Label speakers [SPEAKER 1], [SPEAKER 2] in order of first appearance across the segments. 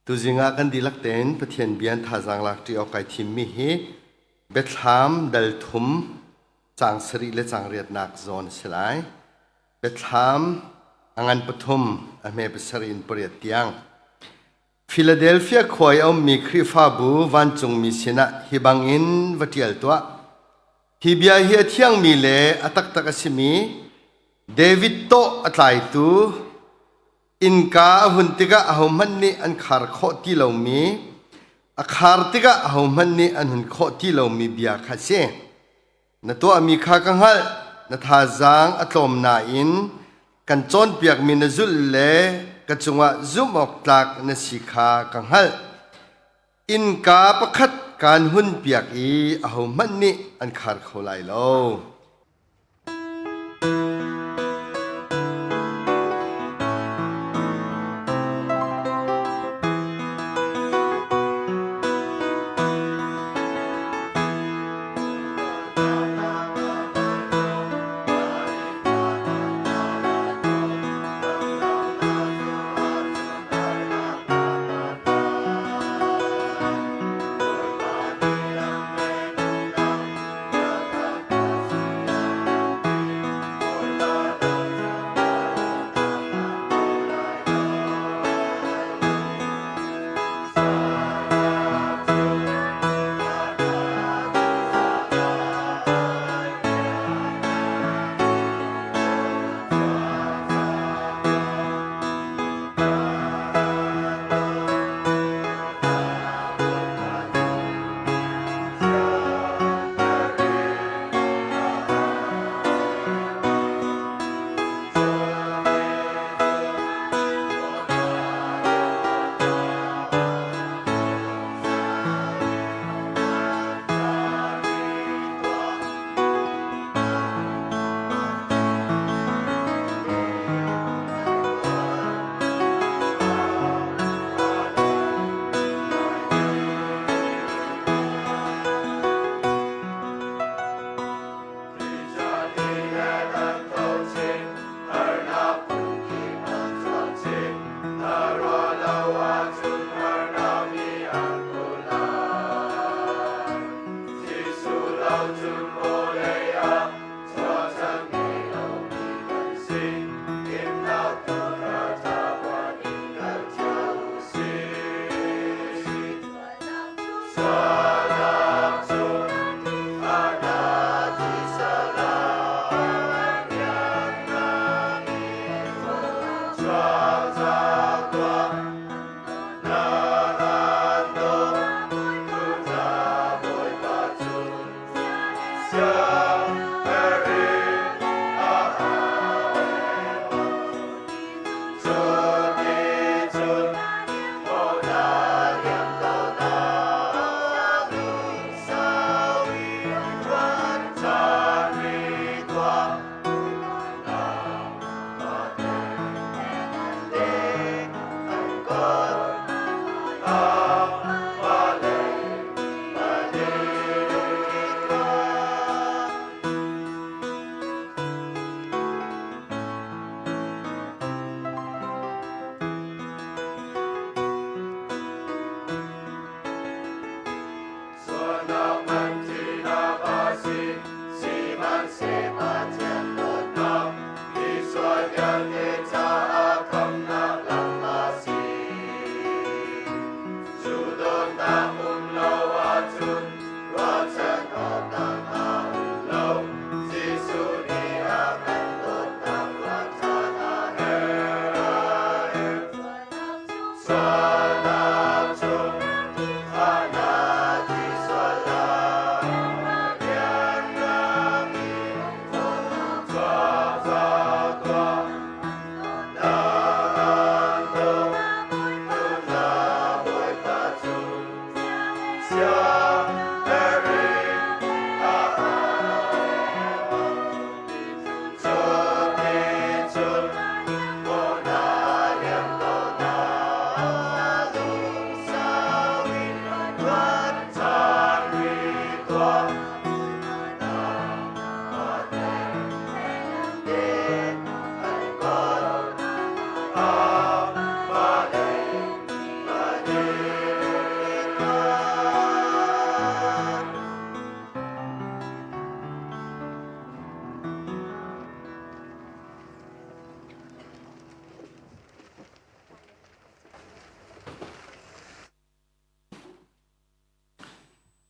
[SPEAKER 1] Tuzing ah kan dihlak tein Pathian bia thazaang lak ṭi awk kai thimmi hi Biathlam dal thum caang sarih le caang riatnak zawn a si lai. Biathlam a ngan pathum a hme pasarih in pariat tiang. Philadelphia khua i a ummi Khrihfabu vancungmi sinah hi bangin va ṭial tuah. Hi bia hi a thiangmi le a taktak a simi David tawh a tlaitu Innka a hun tikah ahohmanh nih an khar khawh ti lomi, a khar tikah ahohmanh nih an hun khawh ti lomi bia kha a si. Na tuahmi kha ka hngalh, na thazaang a tlawm nain kan cawnpiakmi na zulh le ka cungah zumh awk tlak na si kha ka hngalh. Innka pakhat kaan hunpiak i ahohmanh nih an khar kho lai lo.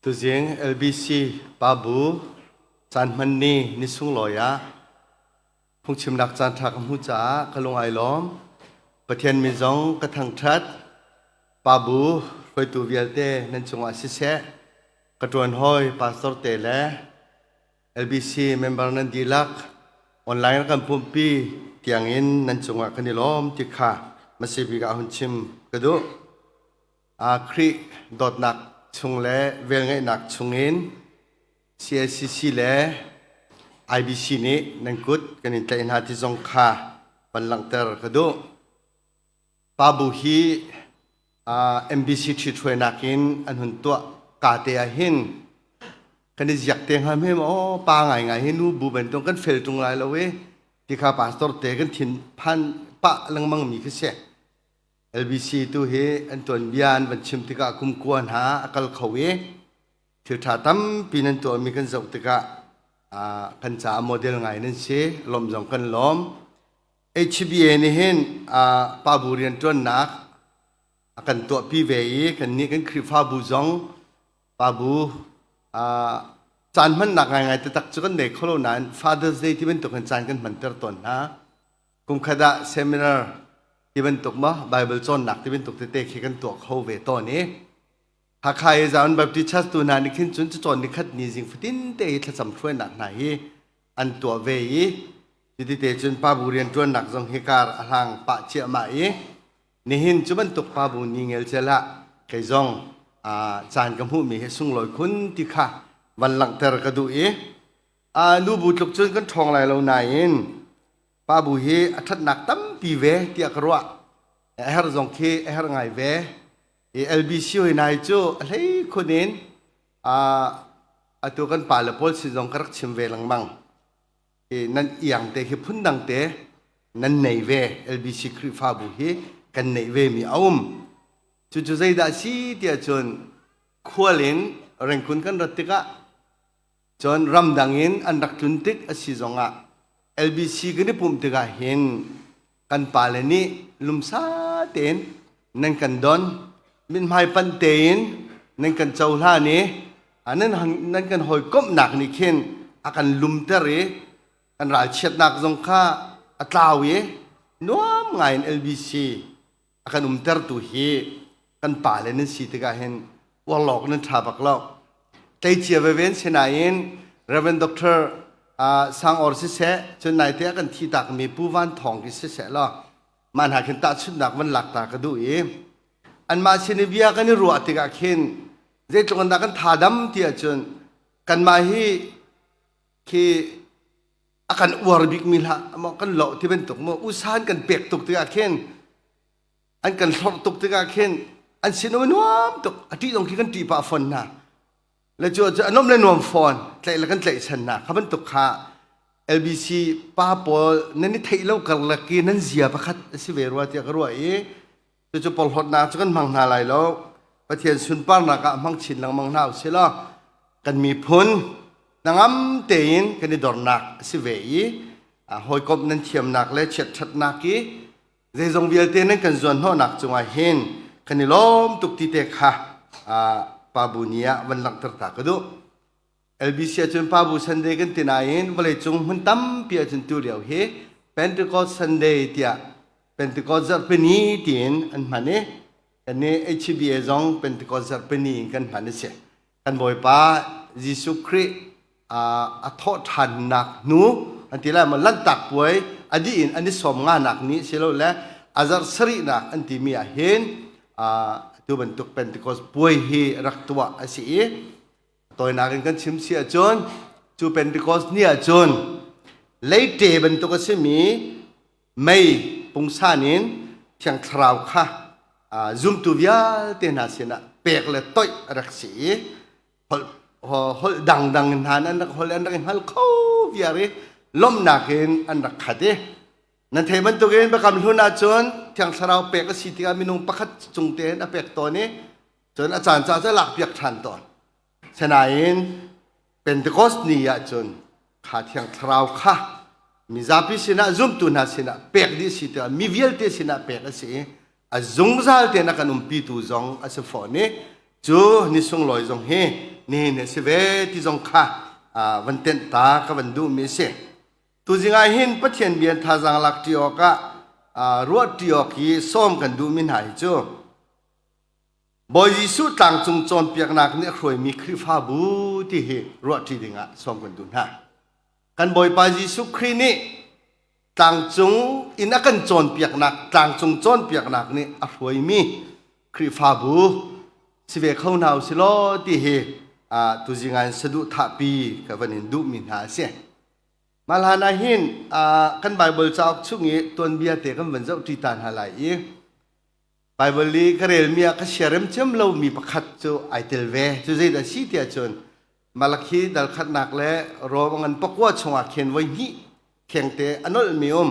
[SPEAKER 1] Tuzing LBC Pabu caan hman ni ni sunglawi ah phungchimnak caan ṭha ka hmuh caah ka lung ai lawm. Pathian min zong ka thangṭhat. Pabu hruaitu vialte nan cungah siseh, ka ṭuan hawi pastor te le LBC member nan dihlak online kan pumpi tiangin nan cungah kan i lawm ti kha hmasa bik ah hun chim ka duh. Khrih dawtnak chung le velngeihnak chungin CACC le IBC nih nan kut kan in tlaih hna ti zong kha van langhter ka duh. Pa bu hi MBC ṭhithruainak in an hun tuah ka te ah hin kan i ziak te hnga hme maw pa ngaingai hi nu bu bantuk kan fel ṭung lai lo i ti kha pastor te kan thin phan pah lengmang mi khi si. LBC tu hi an tuanbia an van chim tikah kum kua hna a kal kho i thil ṭha tampi nan tuahmi kan zoh tikah kan caah model ngai nan si lawmh zong kan lawm. HBA nih hin pabu rianṭuannak a kan tuahpi ve i kannih kan Khrihfabu zong pabu caan hmannak ngaingai taktak cu kan nei kho lo nain Father's Day ti bantuk in caan kan hmanter tawn hna. Kumkhat ah seminar ti bantuk maw Bible cawnnak ti bantuk tete khi kan tuah kho ve tawn i Hakha i Zion Baptist Church tu hna nih khin cun cawn ni khat ni zing fatin te hi thlacam hruainak hna hi an tuah ve i cuti te cun pabu rianṭuannak zong hi kar a hlang pah ciahmah i nihin cu bantuk pabu ni ngelcel ah kei zong caan ka hmuhmi hi sunglawi khun ti kha van langhter ka duh i nubu tluk cun kan ṭhawng lai lo nain pabu hi a ṭhatnak tampi ve tiah ka ruah. A herh zong khi a herh ngai ve. I LBC hoi nai cu a hlei khun in atu kan pale pawl sin zong ka rak chim ve lengmang. I nan iang te khi phundang te nan nei ve. LBC Khrihfabu hi kan neih ve mi a um. Cucu zeidah si tiah cun khual in Rengkun kan rat tikah cun ramdang in an rak tlun tik a si zongah LBC kan i pumh tikah hin kan pale nih lumsa tein nan kan don mithmai panh tein nan kan cohlan i nan kan hawikomhnak nih khin a kan lumter i kan ralchiatnak zong kha a tlau i nuam ngai in LBC a kan umtertu hi kan pale nan si tikah hin uarlawk nan ṭha bak lo. Tleicia veve an si nain Reverend Dr. Sang Or siseh, cun naite ah kan thi takmi Pu Van Thawng ki siseh law mah hna khin tahchunhnak van lak ta ka duh i anmah sin i bia kan i ruah tikah khin zeitluk in dah kan tha dam ti ahcun kanmah hi khi a kan uar bikmi hlah maw kan loh ti bantuk maw usan kan pek tuk tikah khin an kan hlorh tuk tikah khin an sin um nuam tuk a ṭih zong khi kan ṭih pah fawn hna le cu cu a nom le nuam fawn tlaih le kan tlaihchan hna kha bantuk kha LBC pa pawl nan i theih lo karlak i nan zia pakhat a si ve rua tiah ka ruah i cucu porhlawtnak cu kan hmang hna lai lo. Pathian sunparnak ah hmang chin lengmang hna usih law kan miphun hnangam tein kan i dornak a si ve i hawikomh nan thiamnak le chiatṭhatnak i zeizong vialte nan kan zuanhnawhnak cungah hin kan i lawm tuk ti te kha Pa Bu ni ah van langhter ta ka duh. LBC ahcun Pa Bu Sunday kan ti nain vawleicung hmun tampi ahcun tu lio hi Pentecost Sunday tiah Pentecost zarhpini tiin an hman i kannih HBA zong Pentecost zarhpini in kan hman a si. Kan Bawipa Jesuh Khrih a thawh ṭhannak hnu an ti lai maw Lanhtak puai a dih in an i sawm nganak ni silole a zarh sarihnak an timi ah hin atu bantuk Pentecost puai hi rak tuah a si i Tawinak in kan chim si ahcun cu Pentecost ni ahcun leite bantuk a simi mei pungsan in Thiang Thlarau kha zumtu vialte hna sinah pek le toih a rak si i holh dangdang in hna an rak holh an rak i hngal kho viar i lawmhnak in an rak khat i nan theih bantukin Biakam Hlun ahcun Thiang Thlarau pek a si tikah minung pakhat cung tein a pek tawn i cun a caan ca cu lakpiak ṭhan tawn. Sinain Pentecost ni ahcun kha Thiang Thlarau kha mizapi sinah zumtu hna sinah pek dih si tikah mi vialte sinah pek a si i a zungzal tein a kan umpitu zong a si fawn i cu ni sunglawi zong hi Nihin a si ve ti zong kha van tenh ta ka van duhmi a si. Tuzing ah hin Pathian bia thazaang lak ṭi awkah ruah ṭi awk hi sawm kan duhmi hna hi cu Bawi Jesuh tlangcung cawnpiaknak nih a hruaimi Khrihfabu ti hi ruah ṭi dingah sawm kan duh hna. Kan Bawipa Jesuh Khrih nih tlangcung in a kan cawnpiaknak tlangcung cawnpiaknak nih a hruaimi Khrihfabu si ve kho hna usih law ti hi tuzing ah saduhthahpi ka van in duhmi hna a si. Mah hlan ah hin kan Baibal cauk chung i tuanbia te kan van zoh ṭi ta hna lai i Baibal i ka relmi ah ka siarem cem lomi pakhat cu ai tel ve. Cu zeidah a si tiah cun Malakhi dal khatnak le Rom ngan pakua chungah khin voi hnih khengte a nolhmi um.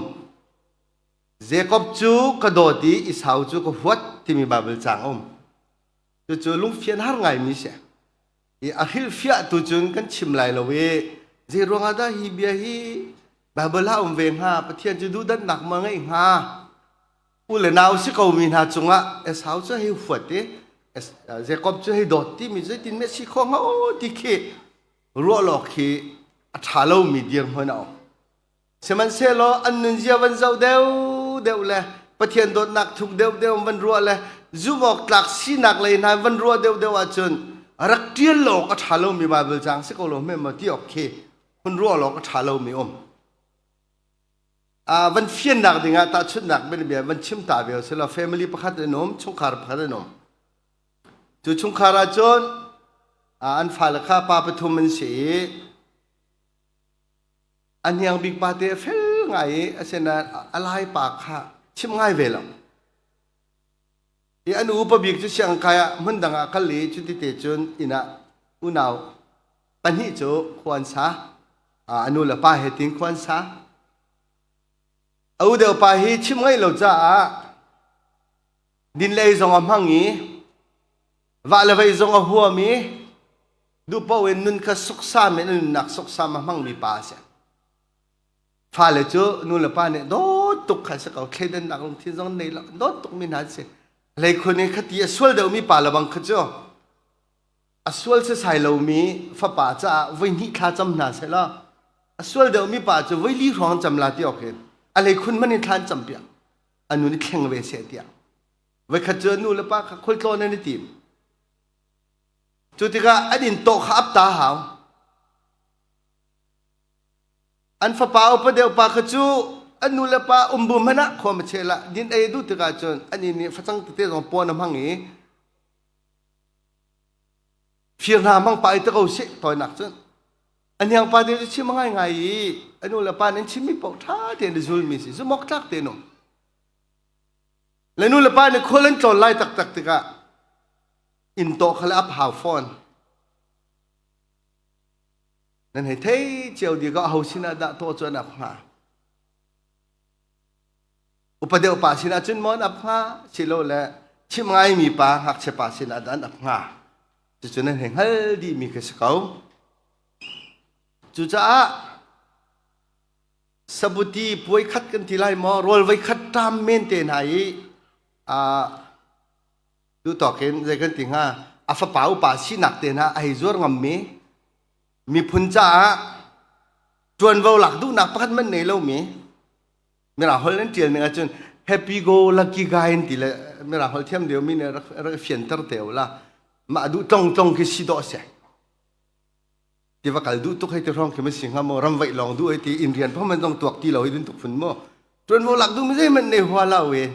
[SPEAKER 1] Jakob cu ka dawt i Esau cu ka huat timi Baibal caang um. Cucu lungfian har ngaimi si. I a hrilhfiah tu cun kan chim lai lo i zei ruangah dah hi bia hi Baibal ah um ve hnga Pathian cu duhdanhnak ma ngeih hnga u le nau si ko mi hna cungah Esau cu hei huat i Jakob cu hei dawt timi zeitin meh si kho hnga aw ti khi ruah lawk khi a ṭha lomi dirhmun a um. Sihmanhsehlaw an nunzia van zoh deuh deuh le Pathian dawtnak thuk deuh deuh van ruah le zumh awk tlak sinak lei hna van ruah deuh deuh ahcun rak ṭial lo awk a ṭha lomi Baibal caang si ko lo hme maw ti awk khi hun ruah lo awk a ṭha lomi um. Van fiannak dingah tahchunhnak bianabia van chim ta ve sila family pakhat an um, chungkhar pakhat an um. Cu chungkhar ah cun an fale kha pa pathum an si i a hniang bik pa te a fel ngai i asinain a lai pa kha chim ngai ve lo. I an upa bik cu siangkai ah hmun dang ah kal i cuti te cun inn ah unau pahnih cu khua an sa. A nu le pa he tin khua an sa. A u deuh pa hi chim ngaih lo caah din le ei zong a hmang i vah le vei zong a huam i duhpaoh in nun kha suksam in a nunnak suksam a hmangmi pa a si. Fale cu nu le pa nih dawt tuk kha si ko thleidannak lungthin zong nei lo dawt tuk mi hna an si. Hleikhun in khati a sual deuhmi pa le bang kha cu a sual sesai lomi fapa caah voi hnih thla cam hna seh law a sual deuhmi pa cu voi li hrawng cam la ti awk hin a hleikhun hmanh in thla an cam piak a nun i thleng ve seh tiah voikhat cu nu le pa kha khualtlawn an i tim Cu tikah an inn tawh kha ap ta hau. An fapa upa deuh pa kha cu an nu le pa um bu hmanh ah khua ma chel ah din ei duh tikah cun an inn nih facang tete zong puan a hmang i fir hna hmang pa i te ko sih tawinak cun a hniang pa te cu chim ngai ngai i a nu le pa nih an chimmi paoh ṭha tein a zulmi si zumawk tlak tein um le nu le pa nih khual an tlawn lai taktak tikah inn tawh kha le ap hau fawn nan hei thei cio di ko ho sinah dah tawh cu an ap hnga upa deuh pa sinah cun maw an ap hnga silo le chim ngaimi pa ngakchia pa sinah dah an ap hnga cucu nan hei hngal dihmi khi si ko cucaah sabuti puai khat kan ti lai maw rawl voi khat ṭam men te hna i Duhtawk in zei kan ti hnga a fapa upa sinak te hna a hei zuar ngammi miphun caah ṭuanvo lak duhnak pakhat man nei lomi mirang holh an ṭial ning ahcun happy go lucky guy in ti le mirang holh thiam deuhmi nih rak rak fianter te u la mah duh tlong tlong khi si dawh si tiva kal duh tuk hei ti hrawng khi ma si hnga maw ram vaih lawng duh hei ti inn rian phom zong tuak ti lo hei dun tuk phun maw ṭuanvo lak duh mi zeihmanh nei hua lo e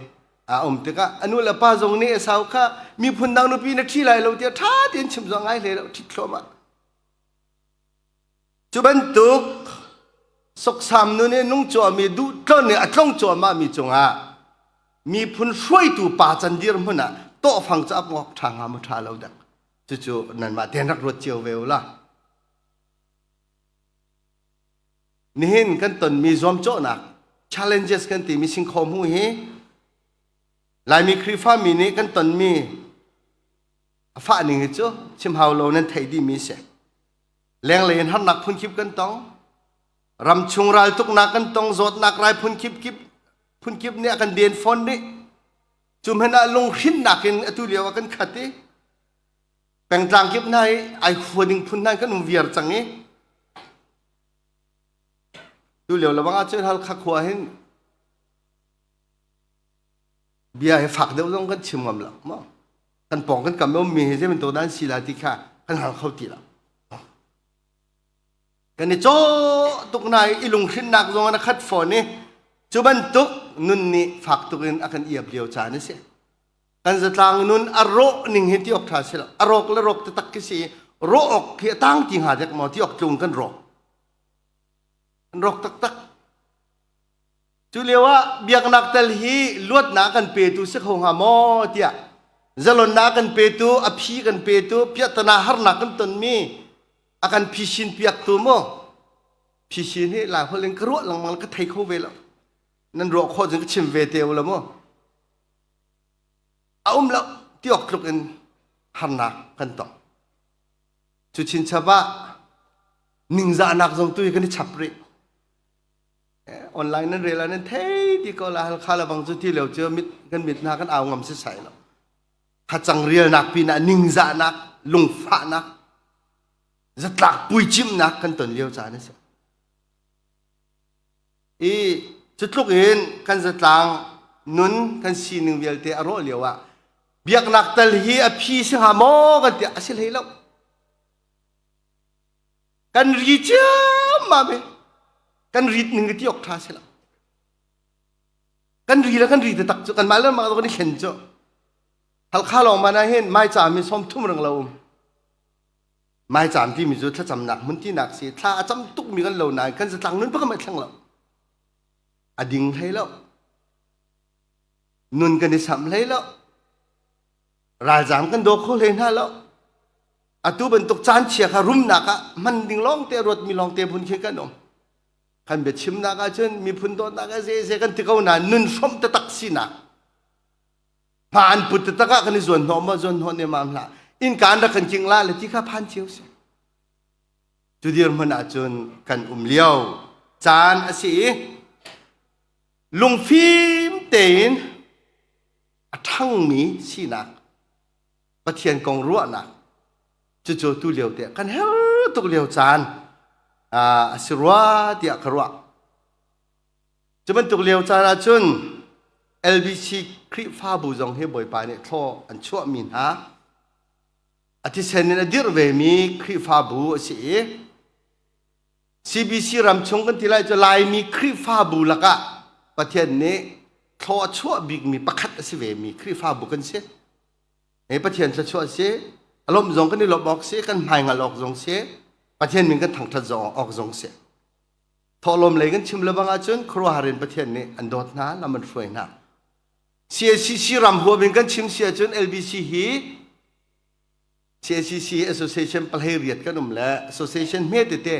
[SPEAKER 1] a um tikah a nu le pa zong nih Esau kha miphun dang nupi na ṭhi lai lo tiah ṭha tein chim zong ngai hlei lo ṭhit thluahmah cu bantuk soksam nu nih nung cuahmi duh tlon nih a tlong cuahmah mi cungah miphun hruaitu pa can dirhmun ah tawhfang cu ap ngok ṭha hnga maw ṭha lo dak Cucu nanmah tein rak ruat cio ve u la. Nihin kan tonmi zuamcawhnak challenges kan timi singkhaw hmu hi Laimi Khrihfami nih kan tonmi a fah ning hi cu chim hau lo nan theih dihmi si. Lenglei in harnak phunkip kan tong. Ramchung raltuknak kan tong, zawtnak rai phunkip kip phunkip nih a kan den fawn dih. Cu hmanh ah lunghrinnak in atu lio ah kan khat i. Pengtlang kip hna i ai hua ding phun hna kan um viar cang i tu lio lebang ahcun Halkha khua hin bia hi fak deuh zong kan chim ngam lo maw? Kan pawng kan kam ummi hi zei bantuk dah an si la ti kha kan hal kho ti lo. Kan i cawh tuk na i lunghrinnak zong an a khat fawn i cu bantuk nun nih fak tuk in a kan iap lio caan a si. Kan zatlang nun a rawh ning hi ti awk ṭha si lo. A rawk le rawk taktak khi si i rawh awk khi a tang ti hnga dek maw ti awk tlung kan rawk. Kan rawk taktak. Cu lio ah biaknak tel hi luatnak kan petu si kho hnga maw tiah zalonnak kan petu, a phi kan petu, piahtana harnak kan tonmi a kan phisin piaktu maw? Phisin hi Lai holh in ka ruah lengmang ka thei kho ve lo. Nan ruah khawh cun ka chim ve te u la maw? A um lo ti awk tluk in harnak kan tong. Cu chinchap ah ningzahnak zong tu hi kan i chap rih. Online nan rel ah nan thei ti ko la Halkha le bang cu ti lio cu mit kan mit hna kan au ngam si sai lo. Hacang rialnak pinah ningzahnak, lungfahnak, zatlak puicimnak kan ton lio caan a si. I cutluk in kan zatlang nun kan sining vialte a rawh lio ah biaknak tal hi a phi si hnga maw kan ti a si hlei lo. Kan ri ciammam i kan rit ning ti awk ṭha si lo. Kan ri le kan ri taktak cu kanmah le mah kan i thlen cu. Halkha lawng man ah hin maicaam hi 30 reng lo um. Maicaam timi cu thlacamnak hmun tinak si. Thla a cam tukmi kan lo nain kan zatlang nun pakhat thleng lo. A ding hlei lo. Nun kan i samh hlei lo. Ralzaam kan daw kho hlei hna lo. Atu bantuk caan chia kha rumnak ah hman ding lawng te ruatmi lawng te phun khi kan um. Kan biachimnak ahcun miphun dawtnak ah ze kan ti ko nain nun hrawmh taktak sinak hma an put taktak ah kan i zuan hnawh maw zuan hnawh nemam hlah innka an rak kan king la le ti kha phan cio si. Cu dirhmun ahcun kan um lio caan a si i lungfim tein a ṭhangmi sinak Pathian kong ruahnak cucu tu lio te kan her tuk lio caan a si rua tiah ka ruah. Cu bantuk lio caan ahcun LBC Khrihfabu zong hi Bawipa nih thlaw an chuahmi hna a thisen in a dirh vemi Khrihfabu a si i CBC ram chung kan ti lai cu Laimi Khrihfabu lakah Pathian nih thlaw a chuah bikmi pakhat a si vemi Khrihfabu kan si. He Pathian thluachuah si, a lawmh zong kan i lawmh awk si, kan hmaingal awk zong si, Pathian min kan thangṭhat zong awk zong si. Thawhlawm lei kan chim lebang ahcun khuaruahhar in Pathian nih an dawt hna, lam an hruai hna. CACC ram huam in kan chim si ahcun LBC hi CACC Association palhei riat kan um le association hme tete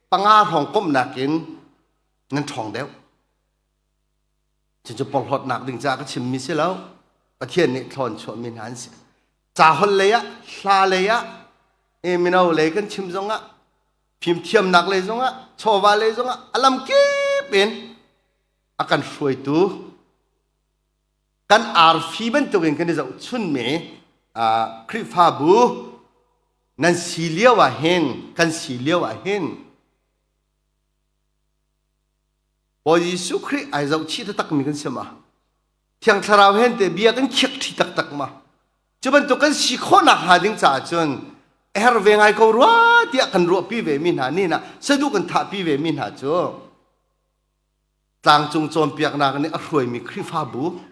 [SPEAKER 1] panga hrawng komhnak in nan ṭhawng deuh. Cucu porhlawtnak ding caah ka chimmi si lo. Pathian nih thlawn chuahmi hna an si. Ca holh lei ah, hla lei ah, e mino lei kan chim zongah, fimthiamnak lei zongah, chawva lei zongah, a lam kip in a kan hruaitu kan arfi bantukin kan i zohchunmi Khrihfabu nan si lio ah hin kan si lio ah hin Bawi Jesuh Khrih ai zohchih taktakmi kan si ma? Thiang Thlarau hen te bia kan khiak ṭhi taktak ma? Cu bantuk kan si khawhnak hnga ding caah cun a herh ve ngai ko rua tiah kan ruahpi ve mi hna ni na saduh kan thahpi ve mi hna cu tlangcung cawnpiaknak nih a hruaimi Khrihfabu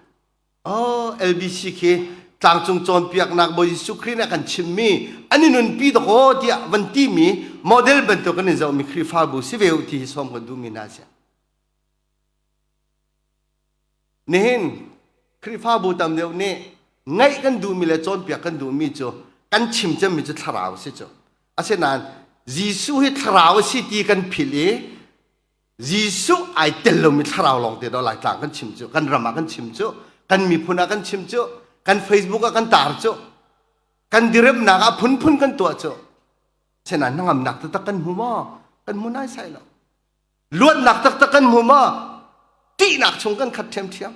[SPEAKER 1] oh LBC khi tlangcung cawnpiaknak Bawi Jesuh Khrih nih a kan chimmi an i nunpi dakaw tiah van timi model bantuk kan in zohmi Khrihfabu si ve u ti hi sawm kan duhmi hna si. Nihin Khrihfabu tam deuh nih ngaih kan duhmi le cawnpiak kan duhmi cu kan chim cemmi cu thlarau si cu. Asinain Jesuh hi thlarau a si ti kan philh i Jesuh ai tel lomi thlarau lawng te do Laitlang kan chim cu, kan ram ah kan chim cu, kan miphun ah kan chim cu, kan Facebook ah kan tar cu, kan diremnak ah phunphun kan tuah cu. Senain hnangamnak taktak kan hmu maw? Kan hmu nai sai lo. Luatnak taktak kan hmu maw? Tihnak chung kan khat ṭhiamṭhiam.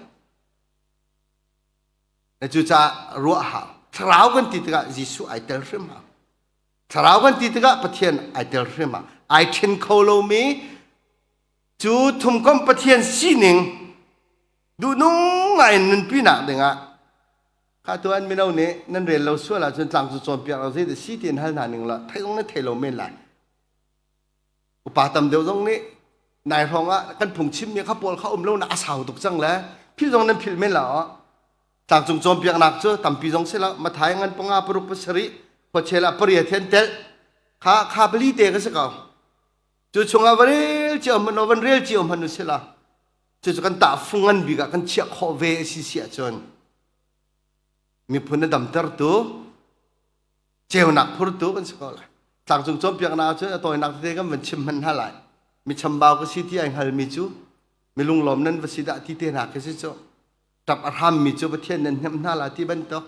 [SPEAKER 1] Cucaah ruah hau. Thlarau kan ti tikah Jesuh ai tel hrim hau. Thlarau kan ti tikah Pathian ai tel hrim ah ai ṭhen kho lomi cu thumkom Pathian sining duhnung ngai in nunpinak dingah kha tu an mino nih nan rel lo sual ahcun tlang cu cawnpiak lo zei si ti in hal hna ning la theih zong nan thei lo men lai. Upa tam deuh zong nih nai hrawng ah kan phungchimmi kha pawl kha um lo na a sau tuk cang le philh zong nan philh men la Tlangcung cawnpiaknak cu tampi zong si lo. Mathai ngan panga paruk pasarih khuachel ah pariat hi an telh. Kha kha pali te ka si ko. Cu chungah va rel cio hmanh van rel cio hmanh u si la. Cucu kan tahfung ngan bik ah kan chiah khawh ve a si si ahcun miphun a damtertu ceunak phurtu kan si ko lai. Tlangcung cawnpiaknak ahcun a tawinak tete kan van chim hmanh hna lai. Mi chambau ka si ti ai hngalmi cu mi lunglawm nan va si dah ti te hna khi si cu. Ṭap a hrammi cu Pathian nan hnemh hna la ti bantuk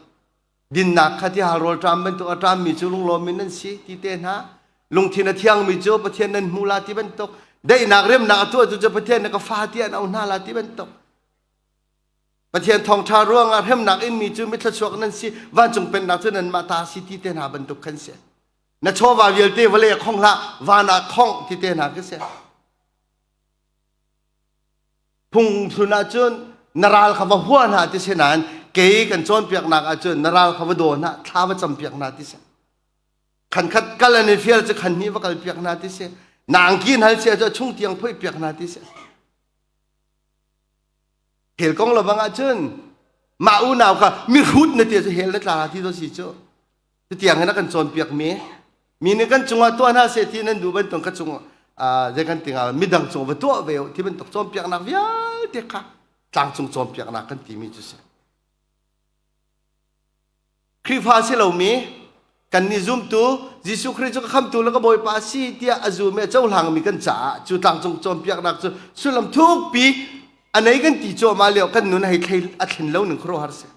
[SPEAKER 1] dinnak kha tihal rawl ṭam bantuk a ṭammi cu lunglawm in nan si ti te hna lungthin a thiangmi cu Pathian nan hmu la ti bantuk daihnak remnak a tuahtu cu Pathian na ka fa ti an auh hna la ti bantuk Pathian thawngṭha ruangah hremnak inmi cu mithluachuak nan si vancung pennak cu nanmah ta si ti te hna bantuk khan si na chawva vialte vawlei ah khong hlah van ah khong ti te hna khi si Phungthlun ahcun na ral kha va hua hna ti si nain kei kan cawnpiaknak ahcun na ral kha va daw hna, thla va campiak hna ti si. Khan khat kal an i fial cu khan hnih va kal piak hna ti si. Na angki hal sia cu a chung tiang phoih piak hna ti si. Hel kong lo bang ahcun mah unau kha mihrut na ti cu hel na tla ti to si cu. Tutiang hin a kan cawnpiak mi mi nih kan cungah tuah hna seh ti nan duh bantuk ka cung zei kan ti hnga midang cung va tuah ve ti bantuk cawnpiaknak vialte kha tlangcung cawnpiaknak kan timi cu si. Khrihfa si lomi kan nih zumtu Jesuh Khrih cu ka khamtu le ka Bawipa a si tiah a zum i a cohlangmi kan caah cu tlangcung cawnpiaknak cu sullam thukpi a nei kan ti cuahmah lio kan nun hei thlei a thlen lo ning khuaruahhar si.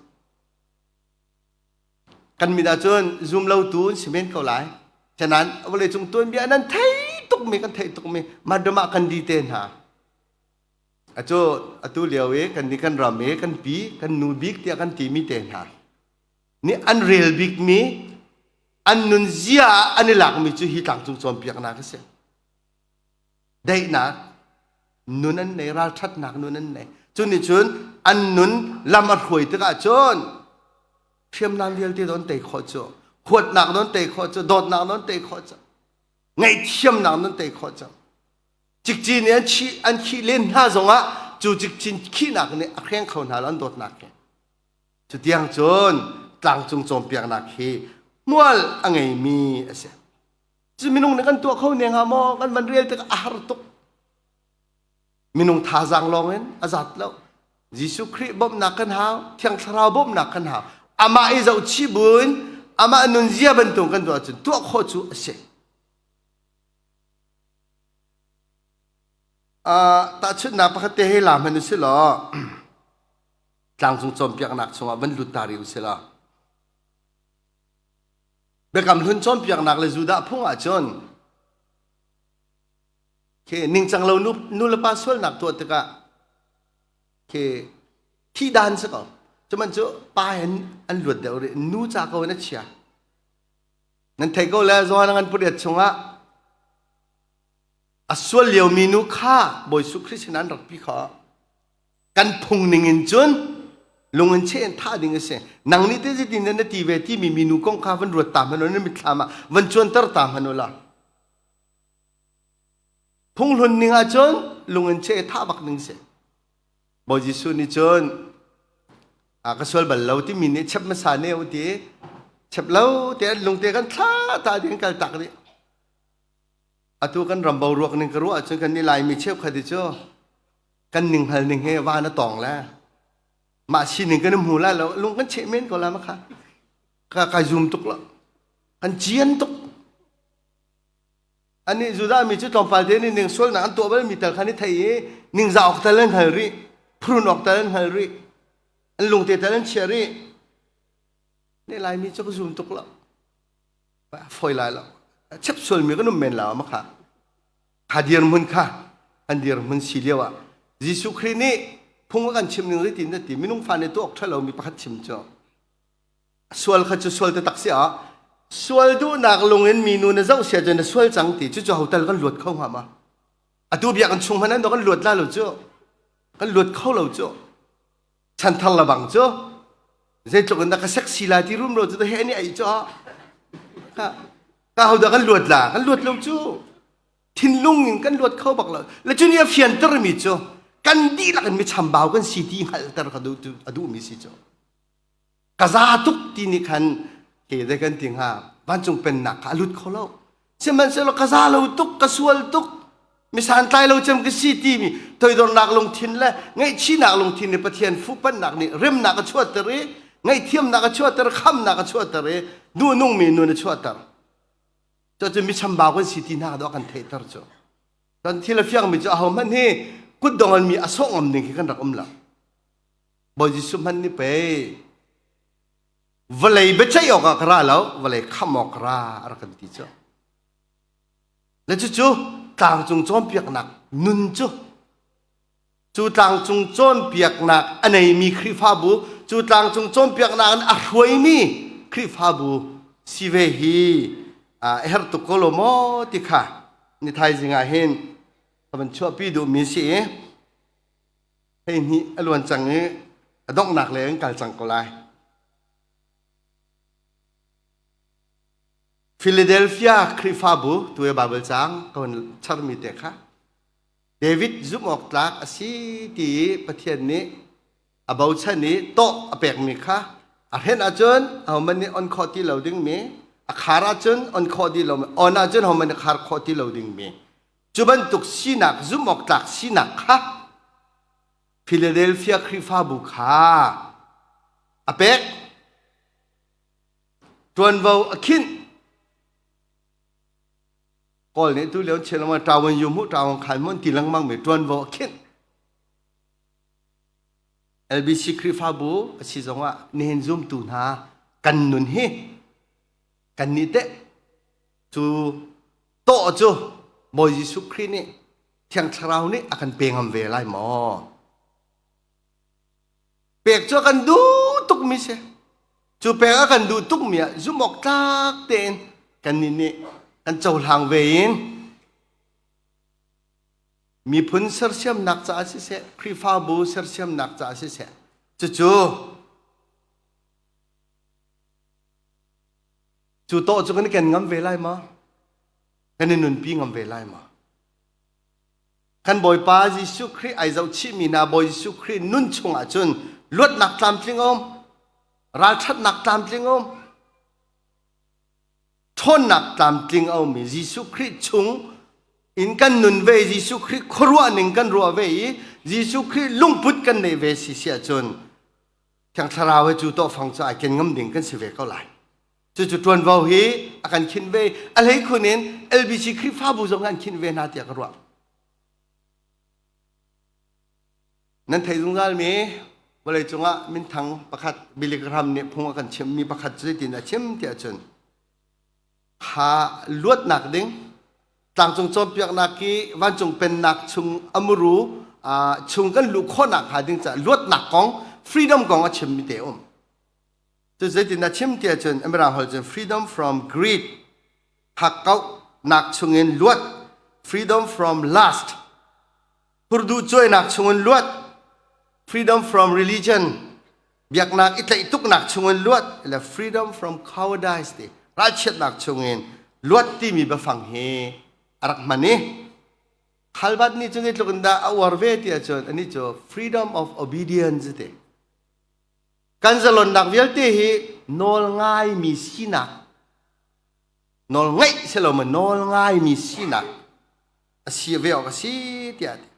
[SPEAKER 1] Kan mit ahcun zum lotu an si men ko lai. Canan vawleicung tuanbia nan thei tukmi kan theih tukmi Madama kan di te hna. Acu atu lio i kan ni kan ram i kan pi kan nu bik tiah kan timi te hna nih an rel bikmi an nunzia ah an i lakmi cu hi tlangcung cawnpiaknak a si. Daihnak nun an nei ralṭhatnak nun an nei cu nih cun an nun lam a hruai tikah cun hriamnam vialte don tei khawh cu huatnak don tei khawh cu dawtnak don tei khawh cu ngaihthiamnak don tei khawh cu cikcin nih an chih an khih len hna zongah cu cikcin khihnak nih a hreng kho hna lo an dawtnak hi cu tiang cun tlangcung cawnpiaknak hi hmual a ngeimi a si Cu minung nih kan tuah kho ne hnga maw? Kan van rel tikah a har tuk. Minung thazaang lawng in a zat lo. Jesuh Khrih bawmhnak kan hau, Thiang Thlarau bawmhnak kan hau. Amah i zohchih buin amah nunzia bantuk kan tuah ahcun tuah khawh cu a si. Uh, tahchunhnak pakhat te hei la hmanh u si law tlangcung cawnpiaknak chungah van lut ta rih u si law Biakam Hlun cawnpiaknak le Judah phung ahcun khi ningcang lo nu, nu le pa sualnak tuah tikah khi thih dan si ko. Cuman cu pa hin an luat deuh rih. Nu ca ko in a chia. Nan thei ko le Johan ngan puriat chungah a sual liomi nu kha Bawi Jesuh Khrist sin an rak pi kha. Kan phung ning in cun lung in cheh in thah ding a si. Nang nih te zeitin na ti ve timi minu kong kha van ruat ta hmanh na mitthlam ah van cuanter ta hmanh la. Phunghlun ning ahcun lung in cheh thah bak ding si. Bawi Jesuh nih cun a ka sual bal lo timi nih chep hmasa ne u ti chep lo te an lungte kan thla ta ding kal tak dih. Atu kan ram boruak ning ka ruah ahcun kan ni Laimi cheukhat hi cu kan ning hal ning he van a tawng le mah sining kan hmu lai lo lung kan cheh men ko la ma kha ka kai zum tuk lo kan cian tuk ani Judah mi cu tlawmpal te nih ning sualnak an tuah bal mi tal khan i thei i ningzah awk tal an hngal rih phrun awk tal an hngal rih an lungte tal an chia rih ne Laimi cu ka zum tuk lo foi lai lo chep sual mi kan um men la ma kha Kha dirhmun kha an dirhmun si lio ah Jesuh Khrih nih phung a kan chim ning zeitin dah ti minung fa nih tuah awk ṭha lomi pakhat chim cu sual kha cu sual taktak si ah. Sual duhnak lung in minu na zoh sia cun na sual cang ti cucu hotel kan luat kho hnga ma? Atu biakinn chung hmanh an kan luat la lo cu. Kan luat kho lo cu. Chanthar labang cu zeitluk in dah ka sexy la ti rum ro cu he ni ai cu. Ka ho dah kan luat la? Kan luat lo cu. Thinlung in kan luat kho bak lo. Le cu nih a fianter mi cu kan dihlak in mi chambau kan si ti hngalhter ka duh a duhmi si cu. Ka za tuk ti nih khan ke de kan ti hnga vancung pennak kha a lut kho lo. Sihmanhsehlaw ka za lo tuk, ka sual tuk, mi santlai lo cem ka si timi toidornak lungthin le ngaihchihnak lungthin nih Pathian fuhpanhnak nih remnak a chuahter i ngaihthiamnak a chuahter, khamnak a chuahter i duhnungmi nun a chuahter. Cucu mi chambau kan si ti hna dawh kan theihter cu. Kan thil a fiangmi cu ahohmanh hi kutdong in mi a sawh ngam ding khi kan rak um lo. Bawi Jesuh hmanh nih pei vawlei biaceih awkah ka ra lo, vawlei khamh awk ka ra a rak kan ti cu. Le cucu tlangcung cawnpiaknak nun cu cu tlangcung cawnpiaknak a neimi Khrihfabu, cu tlangcung cawnpiaknak in a hruaimi Khrihfabu si ve hi a herh tuk ko lo maw ti kha ni thaizing ah hin ka van chuahpi duhmi si i 12 a luan cang i a donghnak lei an kal cang ko lai. Philadelphia Khrihfabu tu i Bible caang ka hun charmi te kha David zumh awk tlak a si ti i Pathian nih a bochan i tawh a pekmi kha a hren ahcun ahohmanh nih on khawh ti lo dingmi a khar ahcun on khawh ti lomi on ahcun ahohmanh nih khar khawh ti lo dingmi Cu bantuk sinak zumhawktlak sinak kha Philadelphia Khrihfabu kha a pek. Ṭuanvo a khinh. Kawl nih tu lio chim lengmang ṭawan yu mu ṭawan khan mu an ti lengmang mi ṭuanvo a khinh. LBC Khrihfabu a si zongah nihin zumtu hna kan nun hi kan nih teh cu tawh cu Bawi Jesuh Khrih nih Thiang Thlarau nih a kan pe ngam ve lai maw? Pek cu a kan duh tukmi si. Cu pek a kan duh tukmi ah zumh awk tlak tein kannih nih kan cohlang ve in miphun sersiamnak caah siseh, Khrihfabu sersiamnak caah siseh, cucu Cu tawh cu kan i ken ngam ve lai maw? Kan i nunpi ngam ve lai maw? Kan Bawipa Jesuh Khrih ai zohchihmi hna Bawi Jesuh Khrih nun chungah cun luatnak tlamtling um, ralṭhatnak tlamtling um, ṭhawnnak tlamtling a um i Jesuh Khrih chung in kan nun ve Jesuh Khrih khuaruah ning kan ruah ve i Jesuh Khrih lungput kan neih ve si si ahcun Thiang Thlarau he cu tawhfang cu ai ken ngam ding kan si ve ko lai. Cucu ṭuanvo hi a kan khinh ve. A hleikhun in LBC Khrihfabu zong an khinh ve hna tiah ka ruah. Nan theih zungzal mi vawleicung ah minthang pakhat Billy Graham nih phung a kan chimmi pakhat cu zeitin a chim tiah cun kha luatnak ding tlangcung cawnpiaknak i vancung pennak chung amuru chung kan luh khawhnak hnga ding caah luatnak kong freedom kong a chimmi te um cu zeitin a chim tiah cun Mirang holh cun freedom from greed hakkauhnak chungin luat freedom from lust hurduh cuainak chungin luat freedom from religion biaknak i tlaih tuknak chungin luat le freedom from cowardice ti ralchiatnak chungin luat timi biafang hi a rak hman i Khalbat nih cun zeitluk in dah a uar ve ti ahcun anih cu freedom of obedience ti kan zalonnak vialte hi nawl ngaimi sinak nawl ngaih si lo ma nawl ngaimi sinak a si ve awk a si tiah ti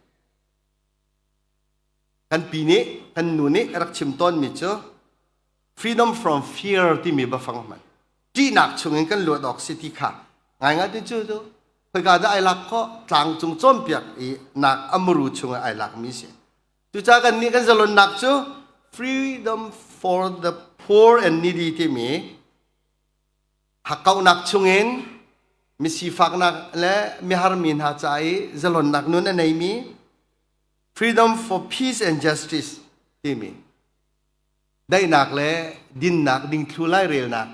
[SPEAKER 1] Kan pi nih, kan nu nih a rak chim tawnmi cu freedom from fear timi biafang hman. Ṭihnak chungin kan luat awk si ti kha ngaingai ti cu cu khoika dah ai lak khawh tlangcung cawnpiak i nak amuru chungah ai lakmi si. Cucaah kan nih kan zalonnak cu freedom for the poor and needy timi hakkauhnak chungin misifaknak le miharmi hna ca i zalonnak nun a neimi Freedom for Peace and Justice timi daihnak le dinnak dingthlu lairelnak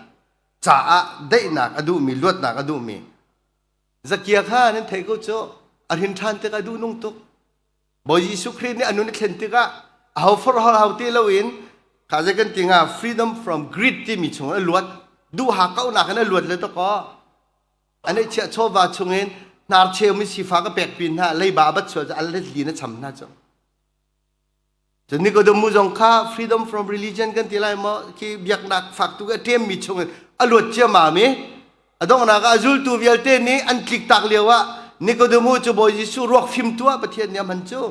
[SPEAKER 1] caah daihnak a duhmi, luatnak a duhmi. Zakia kha nan theih ko cu a hrin ṭhan tikah duh nung tuk. Bawi Jesuh Khrih nih a nun a thlen tikah aho forh hau ti loin kha zei kan ti hnga freedom from greed timi chung a luat duh hakkauhnak in a luat le dakaw a neihchiah chawva chungin hnarcheu mi sifak a pek pin hna leiba a bat sual cu a let li na cham hna cu. Cun Nicodemus zong kha freedom from religion kan ti lai maw khi biaknak fak tu a ṭemmi chungin a luat ciammam i a donghnak ah a zultu vialte nih an tliktak lio ah Nicodemus cu Bawi Jesuh ruak fimtu ah Pathian nih a hman cu.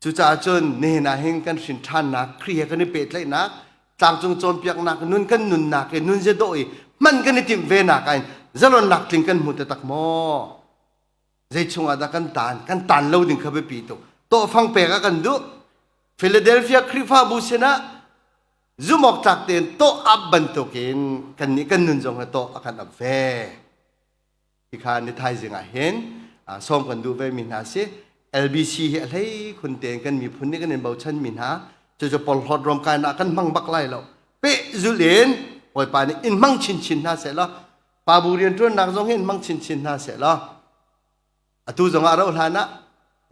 [SPEAKER 1] Cucaah cun nihin ah hin kan hrin ṭhannak Khrih he kan i pehtlaihnak tlangcung cawnpiaknak nun kan nunnak i nun dawh i hman kan i timh ve nak ah zalonnak tling kan hmu taktak maw? Zei chungah dah kan taan? Kan taan lo ding kha biapi tuk. Tawhfang pek ah kan duh. Philadelphia Khrihfabu sinah zumawk tlak tein tawh ap bantukin kan nih kan nun zong hi tawh a kan ap ve. Hi kha ni thaizing ah hin sawm kan duh ve mi hna si. LBC hi a hlei khun tein kan miphun nih kan in bochan mi hna cucu porhlawt ruamkainak kan hmang bak lai lo. Peh zulh in Bawipa nih in hmang chinchin hna seh law Pa bu rianṭuannak zong hin hmang chinchin hna seh law atu zong ah rauh hlan ah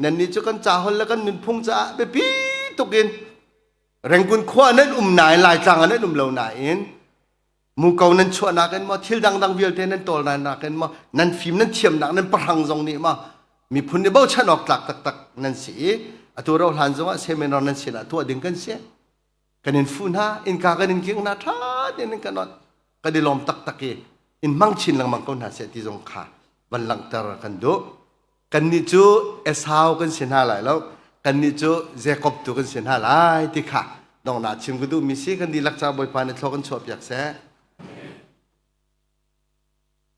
[SPEAKER 1] nannih cu kan ca hol le kan nunphung caah biapi tuk in Rangoon khua nan um nain Laitlang ah nan um lo nain muko nan chuahnak in maw thil dangdang vialte nan tawlnak in maw nan fim nan thiamnak nan pahrang zong nih maw miphun nih bochan awk tlak taktak nan si i atu rauh hlan zong ah seminar nan sinah tuah ding kan si. Kan in fuh hna, innka kan in kingh hna, ṭha tein in kan onh. Kan i lawm taktak i in hmang chin lengmang ko hna seh ti zong kha van langhter kan duh. Kannih cu Esau kan si hna lai lo, kannih cu Jakob tu kan si hna lai ti kha donghnak chim ka duhmi si. Kan dihlak ca Bawipa nih thlaw kan chuahpiak seh.